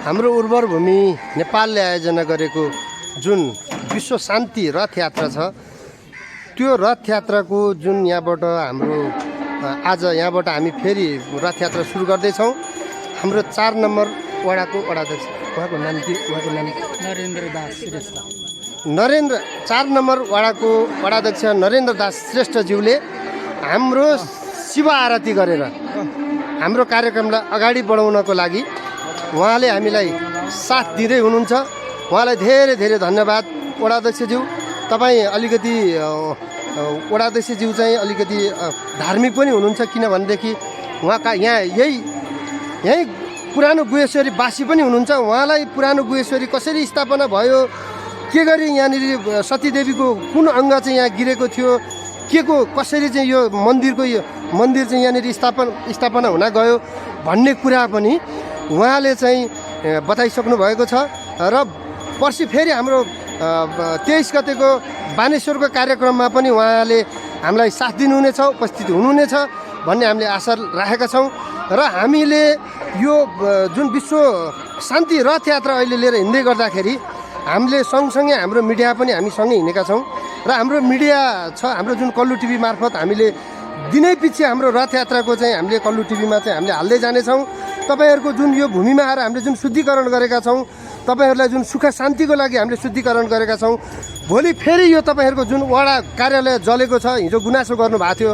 हाम्रो उर्वर भूमि नेपालले आयोजना गरेको जुन विश्व शान्ति रथ यात्रा छ त्यो रथ यात्राको जुन यहाँबाट हाम्रो आज यहाँबाट हामी फेरि रथ यात्रा सुरु गर्दैछौँ। हाम्रो 4 नम्बर वडाको वडाध्यक्ष उहाँको नाम के उहाँको नाम नरेन्द्र दास श्रेष्ठ 4 नम्बर वडाको वडाध्यक्ष नरेन्द्र दास श्रेष्ठज्यूले हाम्रो शिव आरती गरेर हाम्रो कार्यक्रमलाई अगाडि बढाउनको लागि उहाँले हामीलाई साथ दिँदै हुनुहुन्छ। उहाँलाई धेरै धेरै धन्यवाद। वडाध्यक्षज्यू तपाईँ अलिकति वडाध्यक्षज्यू चाहिँ अलिकति धार्मिक पनि हुनुहुन्छ, किनभनेदेखि उहाँका यही पुरानो गुहेश्वरी बासी पनि हुनुहुन्छ। उहाँलाई पुरानो गुहेश्वरी कसरी स्थापना भयो, के गरी यहाँनिर सतीदेवीको कुन अङ्ग चाहिँ यहाँ गिरेको थियो, के को कसरी चाहिँ यो मन्दिर चाहिँ यहाँनिर स्थापना हुन गयो भन्ने कुरा पनि उहाँले चाहिँ बताइसक्नु भएको छ। र पर्सि फेरि हाम्रो 23 गतेको बानेश्वरको कार्यक्रममा पनि उहाँले हामीलाई साथ दिनुहुनेछ, उपस्थित हुनुहुनेछ भन्ने हामीले आशा राखेका छौँ। र हामीले यो जुन विश्व शान्ति रथ यात्रा अहिले लिएर हिँड्दै गर्दाखेरि हामीले सँगसँगै हाम्रो मिडिया पनि हामी सँगै हिँडेका छौँ। र हाम्रो मिडिया छ, हाम्रो जुन कल्लु टिभी मार्फत हामीले दिनै पछि हाम्रो रथ यात्राको चाहिँ हामीले कल्लु टिभीमा चाहिँ हामीले हाल्दै जानेछौँ। तपाईँहरूको जुन यो भूमिमा आएर हामीले जुन शुद्धिकरण गरेका छौँ, तपाईँहरूलाई जुन सुख शान्तिको लागि हामीले शुद्धिकरण गरेका छौँ, भोलि फेरि यो तपाईँहरूको जुन वडा कार्यालय जलेको छ, हिजो गुनासो गर्नुभएको थियो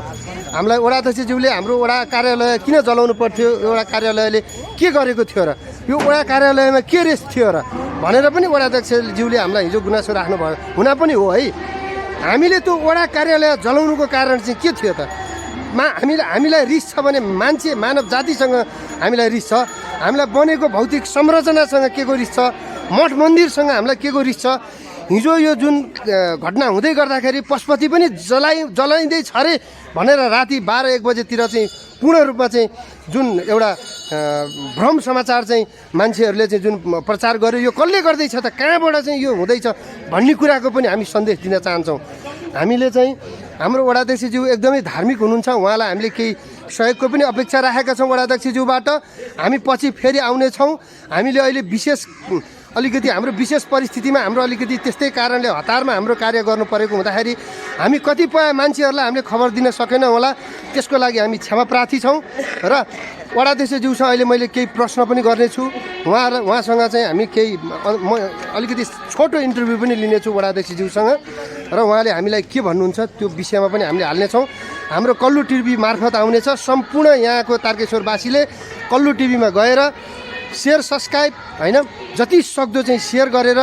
हामीलाई वडाध्यक्षज्यूले, हाम्रो वडा कार्यालय किन जलाउनु पर्थ्यो, वडा कार्यालयले के गरेको थियो र यो वडा कार्यालयमा के रेस थियो र भनेर पनि वडाध्यक्षज्यूले हामीलाई हिजो गुनासो राख्नुभयो। हुन पनि हो है, हामीले त्यो वडा कार्यालय जलाउनुको कारण चाहिँ के थियो त? हामीलाई रिस छ भने मान्छे मानव जातिसँग हामीलाई रिस छ, हामीलाई बनेको भौतिक संरचनासँग के को रिस छ, मठ मन्दिरसँग हामीलाई के को रिस छ। हिजो यो जुन घटना हुँदै गर्दाखेरि पशुपति पनि जलाइँदै छ अरे भनेर राति 12-1 बजेतिर चाहिँ पूर्ण रूपमा चाहिँ जुन एउटा भ्रम समाचार चाहिँ मान्छेहरूले चाहिँ जुन प्रचार गर्यो, यो कसले गर्दैछ त, कहाँबाट चाहिँ यो हुँदैछ भन्ने कुराको पनि हामी सन्देश दिन चाहन्छौँ। हामीले चाहिँ हाम्रो वडाध्यक्षज्यू एकदमै धार्मिक हुनुहुन्छ, उहाँलाई हामीले केही सहयोगको पनि अपेक्षा राखेका छौँ वडाध्यक्षज्यूबाट। हामी पछि फेरि आउनेछौँ। हामीले अहिले अलिकति हाम्रो विशेष परिस्थितिमा हाम्रो अलिकति त्यस्तै कारणले हतारमा हाम्रो कार्य गर्नु परेको हुँदाखेरि हामी कतिपय मान्छेहरूलाई हामीले खबर दिन सकेनौँ होला, त्यसको लागि हामी क्षमा प्रार्थी छौँ। र वडाध्यक्षज्यूसँग अहिले मैले केही प्रश्न पनि गर्नेछु, उहाँसँग चाहिँ हामी केही अलिकति छोटो इन्टरभ्यू पनि लिनेछु वडाध्यक्षज्यूसँग, र उहाँले हामीलाई के भन्नुहुन्छ त्यो विषयमा पनि हामीले हाल्नेछौँ। हाम्रो कल्लु टिभी मार्फत आउनेछ, सम्पूर्ण यहाँको तारकेश्वरवासीले कल्लु टिभीमा गएर सेयर सब्सक्राइब होइन जति सक्दो चाहिँ सेयर गरेर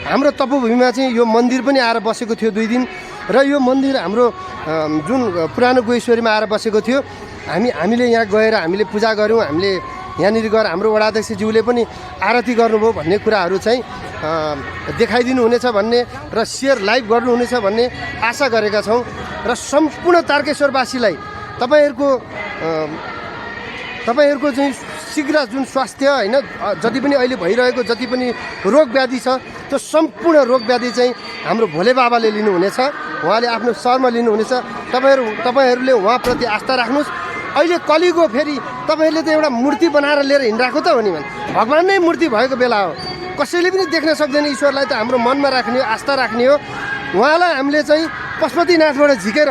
हाम्रो तपोभूमिमा चाहिँ यो मन्दिर पनि आएर बसेको थियो 2 दिन, र यो मन्दिर हाम्रो जुन पुरानो गुहेश्वरीमा आएर बसेको थियो, हामीले यहाँ गएर हामीले पूजा गऱ्यौँ, हामीले यहाँनिर गएर हाम्रो वडाध्यक्षज्यूले पनि आरती गर्नुभयो भन्ने कुराहरू चाहिँ देखाइदिनु हुनेछ भन्ने र सेयर लाइभ गर्नुहुनेछ भन्ने आशा गरेका छौँ। र सम्पूर्ण तारकेश्वरवासीलाई तपाईँहरूको चाहिँ शीघ्र जुन स्वास्थ्य होइन जति पनि अहिले भइरहेको जति पनि रोग व्याधि छ त्यो सम्पूर्ण रोग व्याधि चाहिँ हाम्रो भोले बाबाले लिनुहुनेछ, उहाँले आफ्नो शरमा लिनुहुनेछ। तपाईँहरूले उहाँप्रति आस्था राख्नुहोस्। अहिले कलिगो फेरि तपाईँहरूले त एउटा मूर्ति बनाएर लिएर हिँडिरहेको त हो नि, भगवान् नै मूर्ति भएको बेला हो, कसैले पनि देख्न सक्दैन। ईश्वरलाई त हाम्रो मनमा राख्ने हो, आस्था राख्ने हो। उहाँलाई हामीले चाहिँ पशुपतिनाथबाट झिकेर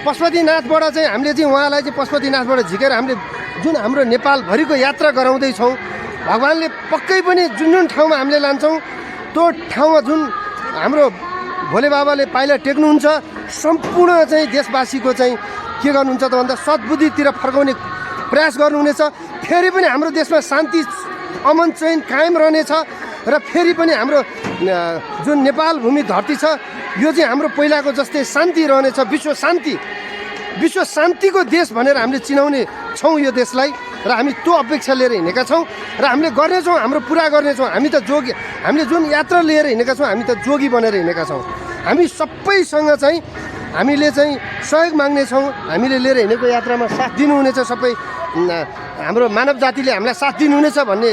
हामीले चाहिँ उहाँलाई चाहिँ पशुपतिनाथबाट झिकेर हामीले जुन हाम्रो नेपालभरिको यात्रा गराउँदैछौँ, भगवान्ले पक्कै पनि जुन ठाउँमा हामीले लान्छौँ त्यो ठाउँमा जुन हाम्रो भोले बाबाले पाइला टेक्नुहुन्छ, सम्पूर्ण चाहिँ देशवासीको चाहिँ के गर्नुहुन्छ त भन्दा सद्बुद्धितिर फर्काउने प्रयास गर्नुहुनेछ। फेरि पनि हाम्रो देशमा शान्ति अमन चैन कायम रहनेछ। र फेरि पनि हाम्रो जुन नेपाल भूमि धरती छ यो चाहिँ हाम्रो पहिलाको जस्तै शान्ति रहनेछ। विश्व शान्तिको देश भनेर हामीले चिनाउने छौँ यो देशलाई, र हामी त्यो अपेक्षा लिएर हिँडेका छौँ र हामीले गर्नेछौँ, हाम्रो पुरा गर्नेछौँ। हामीले जुन यात्रा लिएर हिँडेका छौँ, हामी त जोगी बनेर हिँडेका छौँ। हामी सबैसँग चाहिँ हामीले चाहिँ सहयोग माग्नेछौँ। हामीले लिएर हिँडेको यात्रामा साथ दिनुहुनेछ, सबै हाम्रो मानव जातिले हामीलाई साथ दिनुहुनेछ भन्ने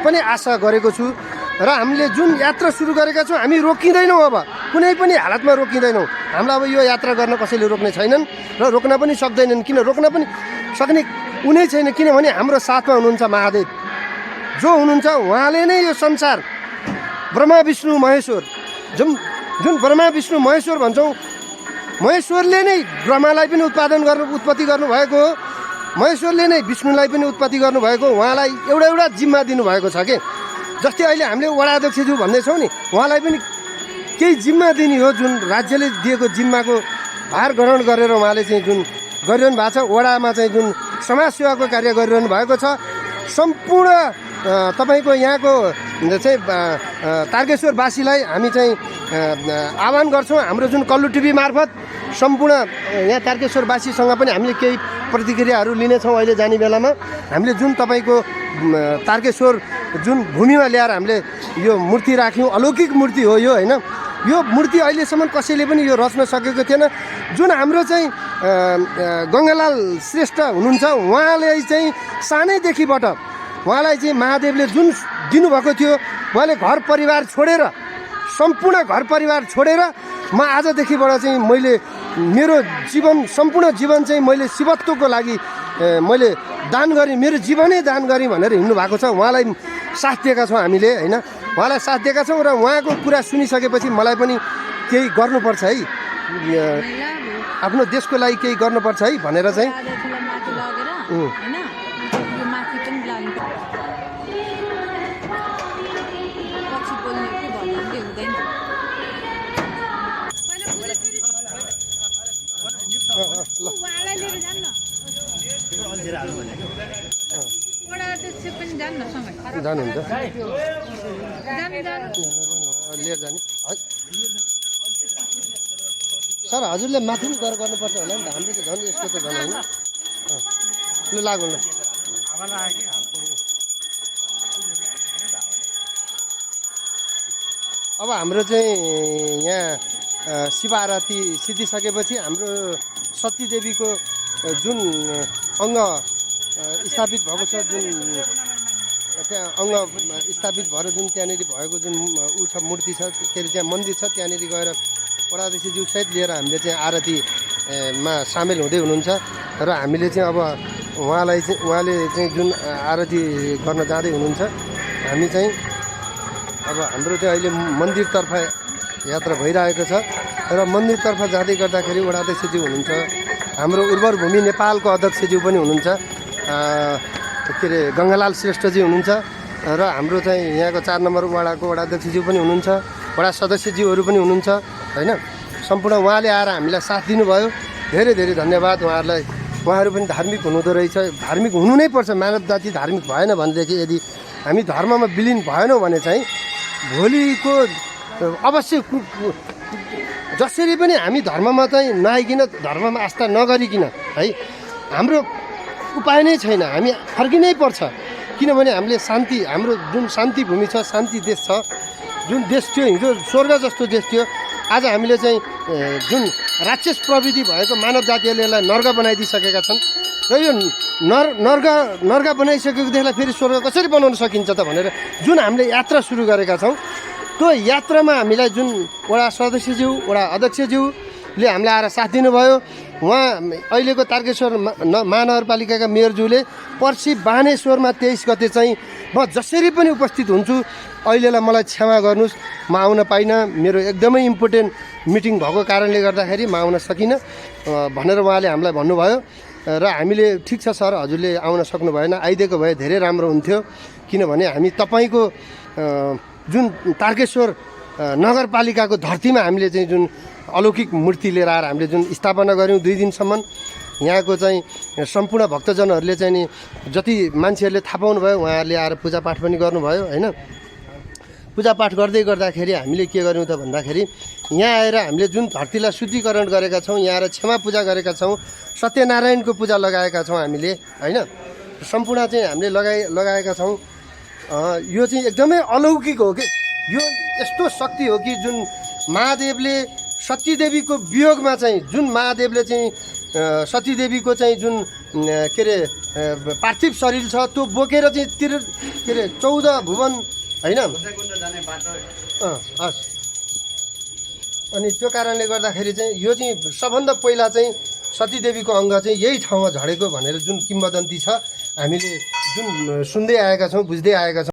पनि आशा गरेको छु। र हामीले जुन यात्रा सुरु गरेका छौँ हामी रोकिँदैनौँ, अब कुनै पनि हालतमा रोकिँदैनौँ। हामीलाई अब यो यात्रा गर्न कसैले रोक्ने छैनन् र रोक्न पनि सक्दैनन्, किन रोक्न पनि सक्ने उनै छैन, किनभने हाम्रो साथमा हुनुहुन्छ महादेव। जो हुनुहुन्छ उहाँले नै यो संसार ब्रह्मा विष्णु महेश्वर जुन ब्रह्मा विष्णु महेश्वर भन्छौँ, महेश्वरले नै ब्रह्मालाई पनि उत्पत्ति गर्नुभएको हो, महेश्वरले नै विष्णुलाई पनि उत्पत्ति गर्नुभएको, उहाँलाई एउटा जिम्मा दिनुभएको छ के। जस्तै अहिले हामीले वडा अध्यक्षज्यू भन्दैछौँ नि, उहाँलाई पनि केही जिम्मा दिने हो, जुन राज्यले दिएको जिम्माको भार ग्रहण गरेर उहाँले चाहिँ जुन गरिरहनु भएको छ। वडामा चाहिँ जुन समाजसेवाको कार्य गरिरहनु भएको छ, सम्पूर्ण तपाईँको यहाँको चाहिँ तारकेश्वरवासीलाई हामी चाहिँ आह्वान गर्छौँ। हाम्रो जुन कल्लु टिभी मार्फत सम्पूर्ण यहाँ तारकेश्वरवासीसँग पनि हामीले केही प्रतिक्रियाहरू लिनेछौँ। अहिले जाने बेलामा हामीले जुन तपाईँको तारकेश्वर जुन भूमिमा ल्याएर हामीले यो मूर्ति राख्यौँ, अलौकिक मूर्ति हो यो, होइन। यो मूर्ति अहिलेसम्म कसैले पनि यो रच्न सकेको थिएन। जुन हाम्रो चाहिँ गङ्गालाल श्रेष्ठ हुनुहुन्छ, उहाँले चाहिँ सानैदेखिबाट उहाँलाई चाहिँ महादेवले जुन दिनुभएको थियो, उहाँले घर परिवार छोडेर, सम्पूर्ण घर परिवार छोडेर म आजदेखिबाट चाहिँ मैले मेरो सम्पूर्ण जीवन चाहिँ मैले शिवत्वको लागि मैले दान गरेँ, मेरो जीवनै दान गरेँ भनेर हिँड्नु भएको छ। उहाँलाई साथ दिएका छौँ हामीले, होइन। उहाँलाई साथ दिएका छौँ र उहाँको कुरा सुनिसकेपछि मलाई पनि केही गर्नुपर्छ है, आफ्नो देशको लागि केही गर्नुपर्छ है भनेर चाहिँ जानुहुन्छ लिएर जाने सर। हजुरले माथि पनि गएर गर्नुपर्छ होला नि त, हाम्रो त झन् यस्तो त झन् होइन। ल लागु ल। अब हाम्रो चाहिँ यहाँ शिव आरती सिद्धिसकेपछि हाम्रो सतीदेवीको जुन अङ्ग स्थापित भएको छ, जुन त्यहाँ अङ्ग स्थापित भएर जुन त्यहाँनिर भएको जुन ऊ छ, मूर्ति छ, के अरे त्यहाँ मन्दिर छ, त्यहाँनिर गएर वडाध्यक्षज्यू सहित लिएर हामीले चाहिँ आरतीमा सामेल हुँदै हुनुहुन्छ। र हामीले चाहिँ अब उहाँले चाहिँ जुन आरती गर्न जाँदै हुनुहुन्छ, हामी चाहिँ अब हाम्रो चाहिँ अहिले मन्दिरतर्फ यात्रा भइरहेको छ। र मन्दिरतर्फ जाँदै गर्दाखेरि वडाध्यक्षज्यू हुनुहुन्छ, हाम्रो उर्वर भूमि नेपालको अध्यक्षज्यू पनि हुनुहुन्छ, के अरे गङ्गालाल श्रेष्ठजी हुनुहुन्छ, र हाम्रो चाहिँ यहाँको 4 नम्बर वडाको वडाध्यक्षज्यू पनि हुनुहुन्छ, वडा सदस्यज्यूहरू पनि हुनुहुन्छ, होइन। सम्पूर्ण उहाँले आएर हामीलाई साथ दिनुभयो, धेरै धेरै धन्यवाद उहाँहरूलाई। उहाँहरू पनि धार्मिक हुनुहुँदो रहेछ, धार्मिक हुनु नै पर्छ। मानव जाति धार्मिक भएन भनेदेखि, यदि हामी धर्ममा विलिन भएनौँ भने चाहिँ भोलिको अवश्य जसरी पनि हामी धर्ममा चाहिँ नआइकन, धर्ममा आस्था नगरिकन है, हाम्रो उपाय नै छैन, हामी फर्किनै पर्छ। किनभने हामीले शान्ति, हाम्रो जुन शान्ति भूमि छ, शान्ति देश छ, जुन देश थियो हिजो स्वर्ग जस्तो देश थियो, आज हामीले चाहिँ जुन राक्षस प्रवृत्ति भएको मानव जातिहरूले यसलाई नर्क बनाइदिइसकेका छन्। र यो नर्क बनाइसकेको देशलाई फेरि स्वर्ग कसरी बनाउन सकिन्छ त भनेर जुन हामीले यात्रा सुरु गरेका छौँ, त्यो यात्रामा हामीलाई जुन वडा सदस्यज्यू, वडा अध्यक्षज्यूले हामीलाई आएर साथ दिनुभयो। उहाँ अहिलेको तारकेश्वर महानगरपालिकाका मेयरज्यूले पर्सि बानेश्वरमा 23 गते चाहिँ म जसरी पनि उपस्थित हुन्छु, अहिलेलाई मलाई क्षमा गर्नुहोस्, म आउन पाइनँ, मेरो एकदमै इम्पोर्टेन्ट मिटिङ भएको कारणले गर्दाखेरि म आउन सकिनँ भनेर उहाँले हामीलाई भन्नुभयो। र हामीले ठिक छ सर, हजुरले आउन सक्नु भएन, आइदिएको भए धेरै राम्रो हुन्थ्यो। किनभने हामी तपाईँको जुन तारकेश्वर नगरपालिकाको धरतीमा हामीले चाहिँ जुन अलौकिक मूर्ति लिएर आएर हामीले जुन स्थापना गऱ्यौँ 2 दिनसम्म, यहाँको चाहिँ सम्पूर्ण भक्तजनहरूले चाहिँ नि जति मान्छेहरूले थाहा पाउनुभयो, उहाँहरूले आएर पूजापाठ पनि गर्नुभयो, होइन। पूजापाठ गर्दै गर्दाखेरि हामीले के गर्यौँ त भन्दाखेरि, यहाँ आएर हामीले जुन धरतीलाई शुद्धिकरण गरेका छौँ, यहाँ आएर क्षमा पूजा गरेका छौँ, सत्यनारायणको पूजा लगाएका छौँ हामीले, होइन। सम्पूर्ण चाहिँ हामीले लगाएका छौँ। यो चाहिँ एकदमै अलौकिक हो कि, यो यस्तो शक्ति हो कि जुन महादेवले सतीदेवीको वियोगमा चाहिँ, जुन महादेवले चाहिँ सतीदेवीको चाहिँ जुन के अरे पार्थिव शरीर छ, त्यो बोकेर चाहिँ के अरे 14 भुवन, होइन। हस्, अनि त्यो कारणले गर्दाखेरि चाहिँ यो चाहिँ सबभन्दा पहिला चाहिँ सतीदेवीको अङ्ग चाहिँ यही ठाउँमा झरेको भनेर जुन किम्वदन्ती छ, हामीले जुन सुन्दै आएका छौँ, बुझ्दै आएका छौँ।